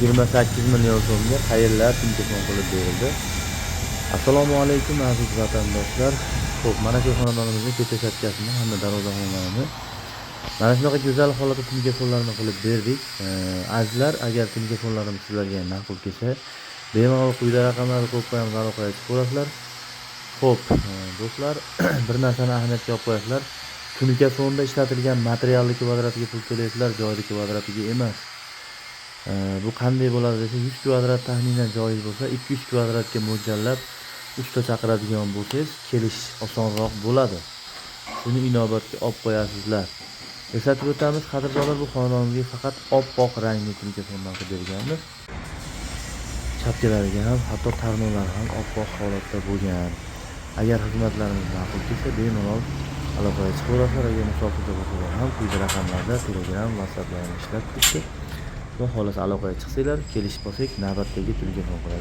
28 million so'mga qayerlar telefon qilib berildi. Assalomu alaykum, aziz vatandoshlar. Xo'p, mana shu xonadonimizni kecha chapkasini hamda darvozaxonalarini mana shunaqa go'zal holatda telefonlarni qilib berdik. Azizlar, agar telefonlarimiz sizlarga ma'qul kelsa, bemalol quyida raqamlarni qo'yib qo'yamiz, aloqaga chiqib ko'rasizlar. Xo'p, do'stlar, bir narsani ahamiyatga olib qo'yasizlar. Tunukafonda ishlatilgan materialni kvadratiga pul to'laysizlar, joyni kvadratiga emas. Bu qanday bo'ladi desa, 100 kvadrat taxminan joyingiz bo'lsa, 200 kvadratga mo'ljallab usta chaqiradigan bo'lsangiz, kelish osonroq bo'ladi. Shuni inobatga olib qo'yasizlar. Eslatib o'tamiz, qadrdonlar, bu xonadonimizga faqat oppoq rangli tunukafondan qilib berganmiz. Chapkalariga ham, hatto tarnovlari ham oppoq holatda bo'lgan. Agar xizmatlarimiz ma'qul kelsa, bemalol aloqaga chiqaverasizlar. Agar musofirda bo'lsalar ham quyida raqamlarda Telegram, WhatsApplarni ishlab turibdi. Xudo xohlasa, aloqaga chiqsanglar, kelishib olsak, navbatdagi telefon qiladi.